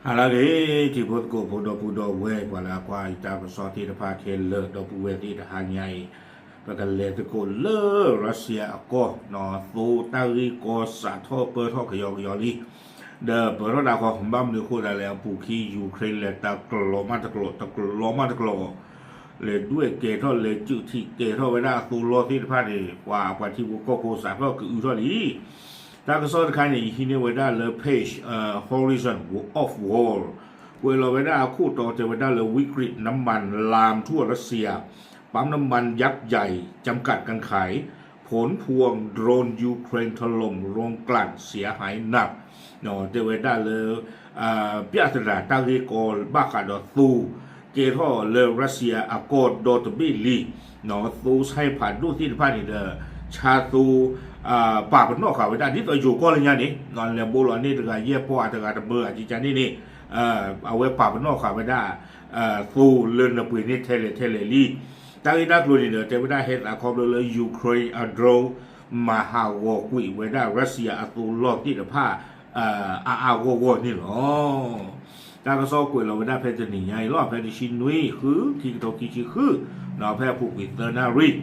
ဟါလၢအဂ့ၤ ထံဖိသကိးဖိဒီပုၢ်ဒီဝဲၢ် ပှၤလၢအကွၢ်ယတၢ်ကစီၣ်သ့ၣ်တဖၣ်ခဲလၢာ် ဒီပုၢ်ဝဲၢ်သ့ၣ်တဟါညါအံၤ ပကလဲၤသကိးလၢ Russia အကီၢ် သိတၢ်ဂ့ၢ်ကီစးထီၣ်ပၢၢ်ထီၣ်ကယီကယီလံ ဒီးပၢၢ်ထီၣ်ဒၣ်ဃီ ဘၣ်မနုၤအဃိသတးလဲၣ် အပူၤခံ Ukraine လဲၤတကျိၤမးတကျိၤ တကျိၤမးတကျိၤ လဲၤဒွဲၣ်ကဲထီၣ်လဲၤစုးထံးကဲထီၣ်ဝဲဒၣ်အသိလီၢ်သ့ၣ်တဖၣ်န့ၣ် ပှၤပှၤထံဖိကီၢ်ဖိစးထီၣ်ကအုထီၣ်လံ တၢ်ကစီၣ်တခါန့ၣ် ယဟံးန့ၢ်ဝဲဒၣ်လၢ page Horizon of War ကွဲးလီၤဝဲဒၣ်အခိၣ်တီတဲဝဲဒၣ်လၢ วิกฤตน้ำมันลามท่วมรัสเซีย ปั๊มน้ำมันยักษ์ใหญ่จำกัดการขาย ผลพวงโดรนยูเครนถล่มโรงกลั่นเสียหายหนัก တဲဝဲဒၣ်လၢ ပြဿနာတၢ်ဂ့ၢ်ကီဘၣ်ဃးဒီးသိ ကဲထီၣ်လၢ Russia အကီၢ်ဒီတဘ့ၣ်လံ သိဆဲဖးဒိၣ်သ့ၣ်တဖၣ်န့ၣ်ဒီး ဆါသိ ပာ်ပနီၣ်ဃာ်ဝဲဒၣ် ဒ်သိးယိၤကီၢ်လၢညါန့ၣ် လဲၤဘိလီၤန့ၢ်တဂၤယဲၢ်ပီၢ်အတဂၤတမၢအကကန့ၣ်န့ၣ် အဝဲပာ်ပနီၣ်ဃာ်ဝဲဒၣ် သိလၢနပှ့ၤန့ၢ်ထဲလဲၣ်ထဲလဲၣ်လံ တၢ်ဂ့ၢ်တၢ်ကျိၤန့ၣ်ဒီး တဲဝဲဒၣ်ဟဲသးခီဖျိလၢ Ukraine အ drone မၤဟးဂီၤကွံာ်ဝဲဒၣ် Russia အသိလီၢ်သ့ၣ်တဖၣ် အါအါဂီၢ်ဂီၢ်န့ၣ်လီၤ. တၢ်ကစီၣ်ကွဲးလီၤဝဲဒၣ်ဖဲတနံၤညါအံၤလီၤ ဖဲတဆံနွံ ဃု ခံကထိခံဆံဃု ဖဲအပူၤကွံာ်သၢနၣ်ရံၣ်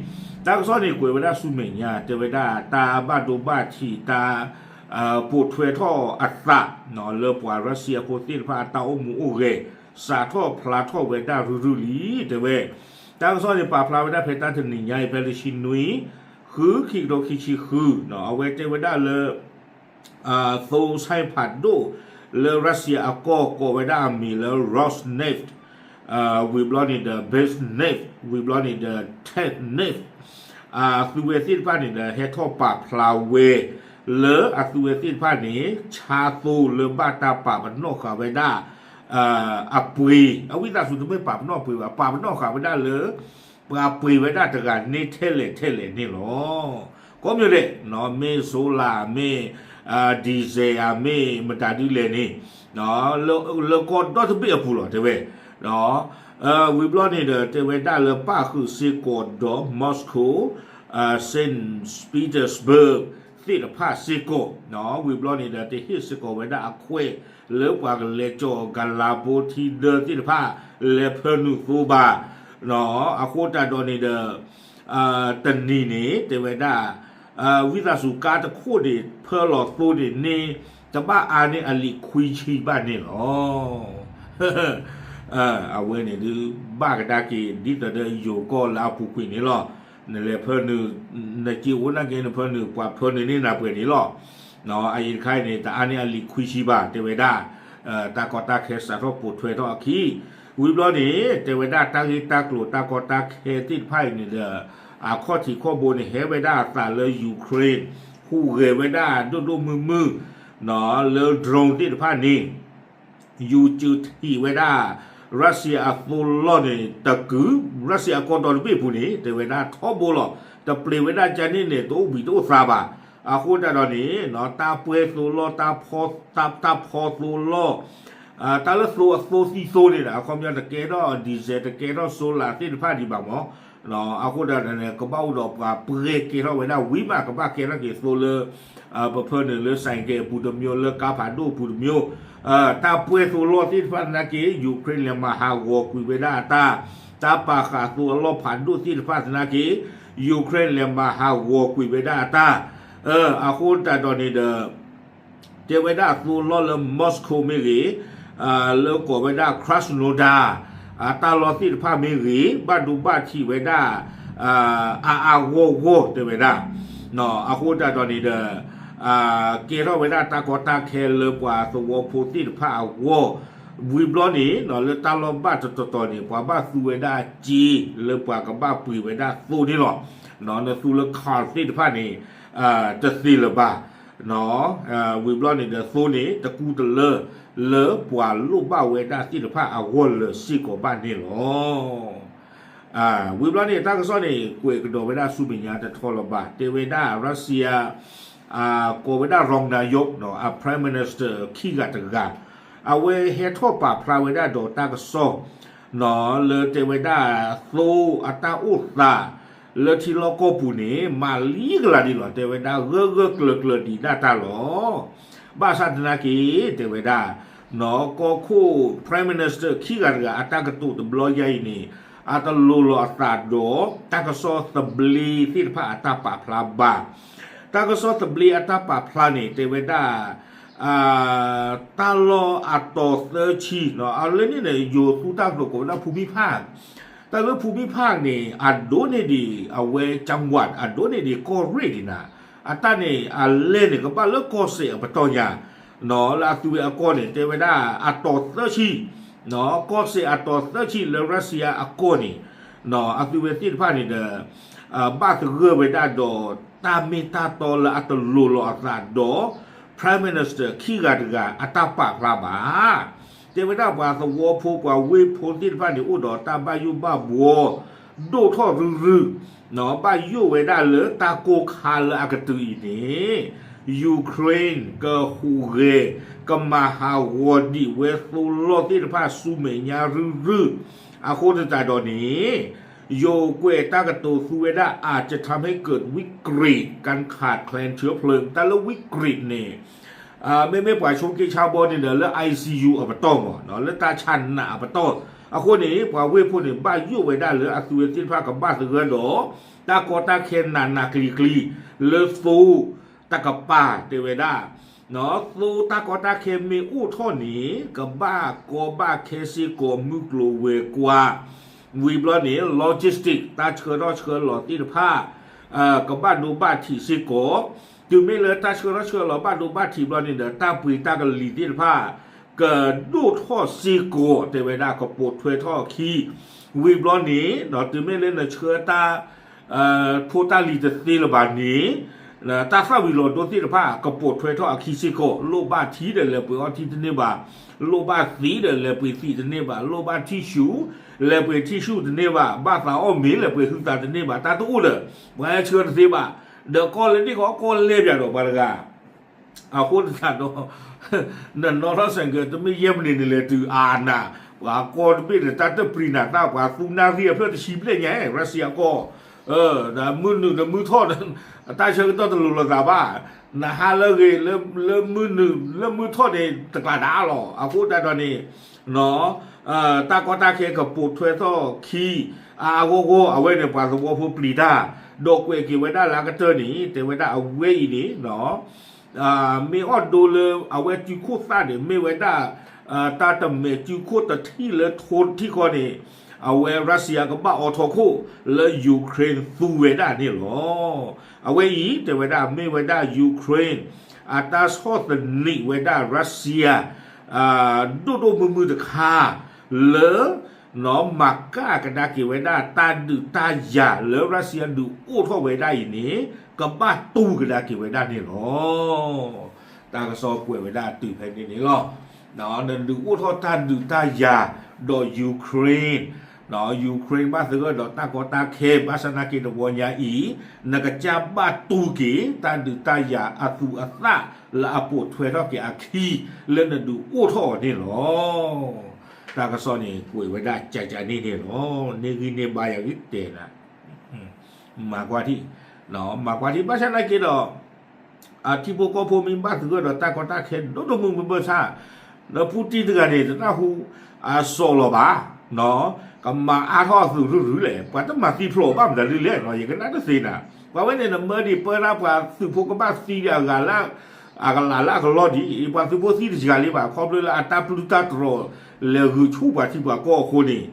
တၢ်ကစီၣ်န့ၣ်ကွဲးဝဲဒၣ်ဆူမဲာ်ညါ တဲဝဲဒၣ်တၢ်ဘၣ်ဒိဘၣ်ထံး တၢ် ပိာ်ထွဲထီၣ်အသး လၢပှၤ Russia ဖိသ့ၣ်တဖၣ်အတၢ်အိၣ်မူအိၣ်ဂဲၤ စးထီၣ်ဖျါထီၣ်ဝဲဒၣ်ရုၢ်ရုၢ်လံ တဲဝဲ တၢ်ကစီၣ်န့ၣ်ပာ်ဖျါဝဲဒၣ်ဖဲတၢ်တနံၤညါအံၤ ဖဲတဆံနွံ ဃု ခံကထိခံဆံဃု အဝဲတဲဝဲဒၣ်လၢ သိဆဲဖးဒိၣ်လၢ Russia အကီၢ်ကိးဝဲဒၣ်အမံၤလၢ Rosneft ဝံၤဘျီန့ၣ်ဒီး Basneft ဝံၤဘျီန့ၣ်ဒီး Tatneft အသုဝဲသ့ၣ်တဖၣ်န့ၣ်ဒီး ဟဲထီၣ်ပာ်ဖျါဝဲ လၢအသုဝဲသ့ၣ်တဖၣ်န့ၣ် ဆါသိလၢဘၣ်တၢ်ပာ်ပနီၣ်ဃာ်ဝဲဒၣ် အပှ့ၤ အဝံသးစူၤတမ့ၢ်ပာ်ပနီၣ်ပှ့ၤဘၣ် ပာ်ပနီၣ်ဃာ်ဝဲဒၣ်လၢ ပှၤပှ့ၤဝဲဒၣ်တဂၤန့ၣ်ထဲလဲၣ်ထဲလဲၣ်န့ၣ်လီၤ. ကိးမံၤဒဲး မ့ၢ် solar မ့ၢ် diesel မ့ၢ်မတၤဒုလဲၣ်န့ၣ် လၢကီၢ်ဒီတဘ့ၣ်အပူၤလီၤ တဲဝဲ ဝံၤဘျီန့ၣ်ဒီး တဲဝဲဒၣ်လၢပၣ်ဃုာ်စ့ၢ်ကီးဒီး Moscow, Saint Petersburg သ့ၣ်တဖၣ်စ့ၢ်ကီး ဝံၤဘျီန့ၣ်ဒီး တဟ့ၣ်စ့ၢ်ကီးဝဲဒၣ်အခွဲး လၢပှၤကလဲၤကၠီၤကလၤဘိထံဒၢသ့ၣ်တဖၣ် လဲၤဖၢနုာ်သိဘၣ် အဃိသတးဒီးန့ၣ်ဒီး တနံၤန့ၣ် တဲဝဲဒၣ် ဝံသးစူၤကါတခိၣ်န့ၣ် ဖၢလီၤသိန့ၣ်န့ၣ် တဘၣ်အါန့ၢ်အလံာ်ခွံဆံဘၣ်န့ၣ်လီၤ. အဝဲန့ၣ်ဒုး ဘၣ်ကဒါက့ၤ ဒ်သိးဒီးယိၤကီၢ်လၢအပူၤကွံာ်န့ၣ်လီၤ. နလဲၤဖၢနုာ် နစ့အိၣ်နာ်က့ နဖၢနုာ် ပှၤဖၢနုာ်န့ၢ်နၤပှဲၤန့ၣ်လီၤ. အအံၤတခါအံၤန့ၣ် တအါန့ၢ်အလံာ်ခွံဆံဘၣ် တဲဝဲဒၣ် တၢ်ကီတၢ်ခဲစးထီၣ်ပိာ်ထွဲထီၣ်အခံ ဝံၤဘျီန့ၣ် တဲဝဲဒၣ်တၢ်ဂ့ၢ်တၢ်ကျိၤတၢ်ကီတၢ်ခဲသ့ၣ်တဖၣ်အံၤန့ၣ်ဒီး အခီၣ်ထံးခီၣ်ဘိန့ၣ် ဟဲဝဲဒၣ်အသးလၢ Ukraine ဟူးဂဲၤဝဲဒၣ်ဒိၣ်ဒိၣ်မုၢ်မုၢ် လၢ drone သ့ၣ်တဖၣ်န့ၣ် ယူၤစုးထံးဝဲဒၣ် Russia အသိလီၢ်န့ၣ် တကုာ် Russia အကီၢ်ဒီတဘ့ၣ်အပူၤန့ၣ် တဲဝဲဒၣ်ထီဘိလီၤ. တပျ့ၤဝဲဒၣ်ကန့ၣ်န့ၣ် တအိၣ်ဘှံးတအိၣ်သါဘၣ်. အဃိသတးဒီးန့ၣ် တၢ်ပှဲၤသိလီၢ် တၢ်ဖီသိလီၢ် တၢ်လၢသိအသိသံသိန့ၣ်ဒီး အခီပညီတကဲထီၣ် diesel တကဲထီၣ် solar သ့ၣ်တဖၣ်ဒံးဘၣ်မး အဃိသတးဒီးန့ၣ် ကဘၣ်အိၣ်ဒီးပှၤပှဲၤကဲထီၣ်ဝဲဒၣ်ဝံၤမး ကဘၣ်ကဲထီၣ်က့ၤသိလၢ ပဖၢနုာ်လၢ ဆိုင်ကယ် အပူၤတမျိုး လၢကါဖးဒိၣ်အပူၤတမျိုး တၢ်ပှဲၤသိလီၢ်သ့ၣ်တဖၣ်သနာ်က့ Ukraine လဲၤမၤဟးဂီၤကွံာ်ဝဲဒၣ်အတၢ် တၢ်ပာ်ဃာ်သိအလီၢ်ဖးဒိၣ်သ့ၣ်တဖၣ်သနာ်က့ Ukraine လဲၤမၤဟးဂီၤကွံာ်ဝဲဒၣ်အတၢ် အဃိသတးဒီးန့ၣ်ဒီး တဲဝဲဒၣ်အသိလီၢ်လၢ Moscow မ့ၢ်ဂ့ၤ လၢကိးဝဲဒၣ် Krasnodar အတၢ်လီၢ်သ့ၣ်တဖၣ်မ့ၢ်ဂ့ၤ ဘၣ်ဒိဘၣ်ထံးဝဲဒၣ် အါအါဂီၢ်ဂီၢ်တဲဝဲဒၣ် အဃိသတးဒီးန့ၣ်ဒီး ကဲထီၣ်ဝဲဒၣ်တၢ်ကီတၢ်ခဲလၢပှၤသဝီဖိသ့ၣ်တဖၣ်အဂီၢ် ဝံၤဘျီန့ၣ် လၢတၢ်လီၢ်ဘၣ်တတီၤတီၤန့ၣ် ပှၤဘၣ်သူဝဲဒၣ်အစ့ လၢပှၤကဘၣ်ပှ့ၤဝဲဒၣ်သိန့ၣ်လီၤ. နသူလၢ car သ့ၣ်တဖၣ်န့ၣ် တသ့လၢၤဘၣ် ဝံၤဘျီန့ၣ်ဒီးသိန့ၣ် တကူတလၢ လၢပှၤလိၣ်ဘၣ်ဝဲဒၣ်သ့ၣ်တဖၣ်အဂီၢ်လၢာ်စ့ၢ်ကီးဘၣ်န့ၣ်လီၤ. ဝံၤဘျီန့ၣ် တၢ်ကစီၣ်န့ၣ် ကွဲးကဒီးဝဲဒၣ်ဆူမဲာ်ညါတထီလၢၤဘၣ် တဲဝဲဒၣ် Russia ကိးဝဲဒၣ် รองนายก အ Prime Minister ခံဂၤတဂၤ အဝဲဟဲထီၣ်ပာ်ဖျါဝဲဒၣ်ဒီးတၢ်ကစီၣ် လၢတဲဝဲဒၣ်သိအတၢ်အိၣ်သး လၢထံလီၢ်ကီၢ်ပူၤန့ၣ် မၤလံကလၤဒံးလီၤ တဲဝဲဒၣ်ဂၢၢ်ဂၢၢ်ကျၢၤကျၢၤဒံးဒၣ်တၢ်လီၤ. ဘၣ်ဆၣ်သနာ်က့ တဲဝဲဒၣ် ကီၢ်ခိၣ် Prime Minister ခံဂၤတဂၤအတၢ်ကတိၤတဘျီယါအံၤန့ၣ် အတလိၤလီၤအသးဒီး တၢ်ကစီၣ်သဘျ့သ့ၣ်တဖၣ်အတၢ်ပာ်ဖျါဘၣ်. တၢ်ကစီၣ်သဘျ့အတၢ်ပာ်ဖျါန့ၣ် တဲဝဲဒၣ် တၢ်လီၢ်အတီၤသၢဆံ အလၢန့ၣ်န့ၣ် ယိၤသူတၢ်ကတိၤကိးဝဲဒၣ် ภูมิภาค တၢ်လၢ ภูมิภาค န့ၣ် အဒိးန့ၢ်ဒံးအဝဲ จังหวัด အဒိးန့ၢ်ဒံးကီၢ်ရ့ၣ်ဒံးနၤ, အတၢ်န့ၣ် အလဲၢ်န့ၣ် ကဘၣ်လၢကီၢ်စဲၣ်အပတီၢ်ညါ လၢအသုဝဲအကီၢ်န့ၣ် တဲဝဲဒၣ်အတီၤသၢဆံ, ကီၢ်စဲၣ်အတီၤသၢဆံလၢ Russia အကီၢ်န့ၣ် အသုဝဲသ့ၣ်တဖၣ်န့ၣ်ဒီး ဘၣ်သဂၢၢ်ဝဲဒၣ်ဒီးတၢ်မ့ၢ်တၢ်တီလၢအတလိၤလီၤအသးဒီး Prime Minister ခံဂၤတဂၤအတၢ်ပာ်ဖျါဘၣ်. တဲဝဲဒၣ်ပှၤသဝီဖိပှၤဝ့ၢ်ဖိသ့ၣ်တဖၣ်န့ၣ် အိၣ်ဒီးတၢ်ဘၣ်ယိၣ်ဘၣ်ဘှီ ဒိၣ်ထီၣ်ရုၢ်ရုၢ် ဘၣ်ယိၣ်ဝဲဒၣ်လၢတၢ်ကိၢ်ခါလၢအကတုၤအံၤန့ၣ် Ukraine ကဟူးဂဲၤ ကမၤဟးဂီၤဒံးဝဲသိလီၢ်သ့ၣ်တဖၣ်ဆူမဲာ်ညါရုၢ်ရုၢ်, အဃိသတးဒီးန့ၣ် ယိၤကွဲးတၢ်ကတိၤသူဝဲဒၣ် อาจจะทำให้เกิดวิกฤตการขาดแคลนเชื้อเพลิง တၢ်လၢ วิกฤต န့ၣ် မ့မ့ၢ်ပှၤဆိက့ဆါဘီန့ၣ်ဒီး လၢ ICU အပတီၢ်မး လၢတၢ်ဆါနးအပတီၢ်, အဃိန့ၣ် ပှၤဝ့ၢ်ဖိန့ၣ် ဘၣ်ယိၣ်ဝဲဒၣ်လၢအသုဝဲသ့ၣ်တဖၣ်ကဘၣ်သဂၢၢ်ဒီး တၢ်ကီတၢ်ခဲနးနးကျံၤကျံၤ လၢသိတကပၤ တဲဝဲဒၣ် သိတၢ်ကီတၢ်ခဲမ့ၢ်အိၣ်ထီၣ်န့ၣ် ကဘၣ်ကီဘၣ်ခဲစ့ၢ်ကီး မုၢ်ကျိၤဝဲၤကွာ် ဝံၤဘျီန့ၣ် logistic တၢ်ဆှၢထီၣ်ဆှၢလီၤသ့ၣ်တဖၣ် ကဘၣ်ဒိဘၣ်ထံးစ့ၢ်ကီး, တုၤမ့ၢ်လၢတၢ်ဆှၢထီၣ်ဆှၢလီၤဘၣ်ဒိဘၣ်ထံးဘျီန့ၣ်ဒီး တၢ်ပှ့ၤတၢ်ကလံၤသ့ၣ်တဖၣ် ကဒိၣ်ထီၣ်စ့ၢ်ကီး တဲဝဲဒၣ် ကပိာ်ထွဲထီၣ်အခံ, ဝံၤဘျီန့ၣ် တုၤမ့ၢ်လၢနဆှၢတၢ် ဖိတၢ်လံၤတသ့လၢၤဘၣ်န့ၣ် တၢ်သၣ်ဝံၤလီၤဒိသ့ၣ်တဖၣ် ကပိာ်ထွဲထီၣ်အခံစ့ၢ်ကီး, လိၣ်ဘၣ်ထံဒီးလဲၤပှ့ၤအီထံတန့ၢ်ဘၣ်, လိၣ်ဘၣ်သံဒီးလဲၤပှ့ၤသံတန့ၢ်ဘၣ်, လိၣ်ဘၣ်ထံၣ်ၡူး လဲၤပှ့ၤထံၣ်ၡူးတန့ၢ်ဘၣ်, ဘၣ်သးအီၣ်မ့ၤ လဲၤပှ့ၤဟုသးတန့ၢ်ဘၣ်, တၢ်တအိၣ်ဒီး ပှၤဟဲဆှၢတသ့ဘၣ်, ဒီးကီၢ်လဲၢ်ဒ့ၣ်ကီး ကီၢ်လဲၢ်ပၠးဒီးပှၤတဂၤ အဃိသတးဒီး နနီၣ်ထီၣ်စဲးကဲး တမ့ၢ်ယဲၢ်မံးနံးန့ၣ်လဲၤတုၤအါနၤ, ပှၤကီၢ်တဘ့ၣ်န့ၣ် တၢ်တပျံၤနၤသး ပှၤသူနၣ်ရံၣ်အဖျၢၣ်တဆံဘျဲၣ်ညါ Russia ကီၢ်, ဒီးမုၢ်နုာ်ဒီးမုၢ်ထီၣ် တၢ်ဆၢကတီၢ်တလိၤလိာ်သးဘၣ်, နဟါလၢအဂ့ၤ လၢမုၢ်နုာ်လၢမုၢ်ထီၣ်န့ၣ် တကျးဒၣ်လီၤ. အဃိသတးဒီးန့ၣ် တၢ်ကီတၢ်ခဲကပိာ်ထွဲထီၣ်ခံ အါအါဂီၢ်ဂီၢ် အဝဲန့ၣ်ပှၤသဝီဖိပျံၤတၢ်, ဒီးကွဲးက့ၤဝဲဒၣ်လၢအကတၢၢ်န့ၣ် တဲဝဲဒၣ်အဝဲအံၤန့ၣ် မ့ၢ်အီၣ်ဒိလၢအဝဲစုခိၣ်သၣ်န့ၣ် မ့ၢ်ဝဲဒၣ် တၢ်တမဲာ်စုခိၣ်တထံၣ်လၢထိတထံၣ်ဃီန့ၣ် အဝဲ Russia ကဘၣ်အိးထီၣ်ခိၣ်လၢ Ukraine သူဝဲဒၣ်န့ၣ်လီၤ. အဝဲအံၤ တဲဝဲဒၣ်မ့ၢ်ဝဲဒၣ် Ukraine အတၢ်ဆီၣ်သနံးဝဲဒၣ် Russia ဒိၣ်ဒိၣ်မုၢ်မုၢ်တခါ လၢ နီၢ်မၤကၣ်ကဒါက့ၤဝဲဒၣ်တၢ်ဒုးတၢ်ယၤလၢ Russia ဒုးအိၣ်ထီၣ်ဝဲဒၣ်အံၤန့ၣ် ကဘၣ်တူၢ်ကဒါက့ၤဝဲဒၣ်န့ၣ်လီၤ. တၢ်ကစီၣ်ကွဲးဝဲဒၣ်တုၤဖဲန့ၣ်န့ၣ်လီၤ. နဒုးအိၣ်ထီၣ်တၢ်ဒုးတၢ်ယၤဒီး Ukraine, Ukraine ဘၣ်သဂၢၢ်ဒီးတၢ်ကီတၢ်ခဲ ဘၣ်ဆၣ်နာ်က့တဝီညါအံၤ နကစၢ်ဘၣ်တူၢ်က့ၤ တၢ်ဒုးတၢ်ယၤအသူးအသၣ်လၢအပိာ်ထွဲထီၣ်က့ၤအခံ လၢနဒုးအိၣ်ထီၣ်အီၤန့ၣ်လီၤ. တၢ်ကစီၣ်န့ၣ် ကွဲးဝဲဒၣ်ကကန့ၣ်န့ၣ်လီၤ. န့ၢ်ဂံၢ်န့ၢ်ဘါယၤဂ့ၤတဲနၤ မၤကွၢ်ထံၣ်, မၤကွၢ်ထံၣ်ဘၣ်ဆၣ်နာ်က့ဒီး အထံဖိကီၢ်ဖိမ့ၢ်ဘၣ်သဂၢၢ်ဒီးတၢ်ကီတၢ်ခဲဒိၣ်ဒိၣ်မုၢ်မုၢ်ဘၣ်ဆၣ်, ဒီး Putin တဂၤန့ၣ် တနၢ်ဟူအစီၣ်လီၤဘၣ်, ကမၤအါထီၣ်အသုးရုၢ်ရုၢ်လဲၣ်, ပှၤတမၤသံဖျိးဘၣ်မတၤဒ်လဲၣ်, ယကနၣ်တသ့နၤ, ပှၤဝဲန့ၣ်နမၢဒံးပၢတၢ်ပှၤသုးဖိကဘၣ်သံဒံးအဂၤလၢ အကလးလၢအကလီၢ်ဒံး, ပှၤသုးဖိသံတစှၤလံဘၣ်, ခီဖျိလၢအတၢ်ပျုၢ်တၢ်တြီၤလဲၤဂုာ်ဆူၣ်ပှၤထံပှၤကီၢ်အဃိန့ၣ်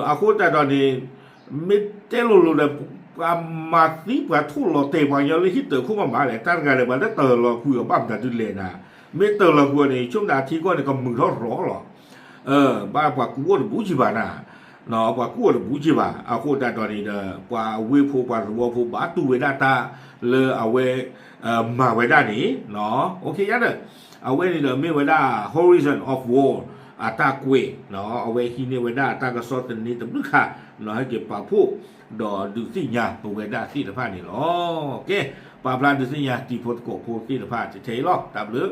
အဃိသတးဒီးန့ၣ် မ့ၢ်တဲလိၤလိၤဒီး ပှၤမၤသံပှၤထိၣ်လီၤတဲာ်ပှၤကညီလၢဟံၣ်တၢၤခိၣ်မးမးလဲၣ်, တၢ်တဂၤဒီး ပှၤလၢတၢၤလီၤကွံာ်အီၤဘၣ်မတၤဒ်လဲၣ်နၤ, မ့ၢ်တၢၤလီၤကွံာ်အီၤန့ၣ် ဆိကမိၣ်ဒၣ်ထံကီၢ်န့ၣ် ကမုာ်ထီၣ်ရီၤလီၤ, ဘၣ်ပှၤကူအိၣ်တဘူးကံဘၣ်နၤ, ပှၤကူအိၣ်တဘူးကံဘၣ်, အဃိသတးဒီးန့ၣ်ဒီး ပှၤဝ့ၢ်ဖိပှၤသဝီဖိဘၣ်တူၢ်ဝဲဒၣ်တၢ်လၢအဝဲ မၤဝဲဒၣ်န့ၣ်, အဃိယါဒီး အဝဲန့ၣ်ဒီးမ့ၢ်ဝဲဒၣ် Horizon of War အတၢ်ကွဲး, အဝဲဟံးန့ၢ်ဝဲဒၣ်တၢ်ကစီၣ်သန့တဘျုးခါ, ဟဲက့ၤပာ်ဖှိၣ် ဒီးဒုးသ့ၣ်ညါပဝဲဒၣ်သ့ၣ်တဖၣ်န့ၣ်လီၤ. ကဲ, ပာ်ဖျါဒုးသ့ၣ်ညါတံၤဖိသကိးဖိသ့ၣ်တဖၣ်ထဲအံၤလီၤ. တၢ်ဘျုး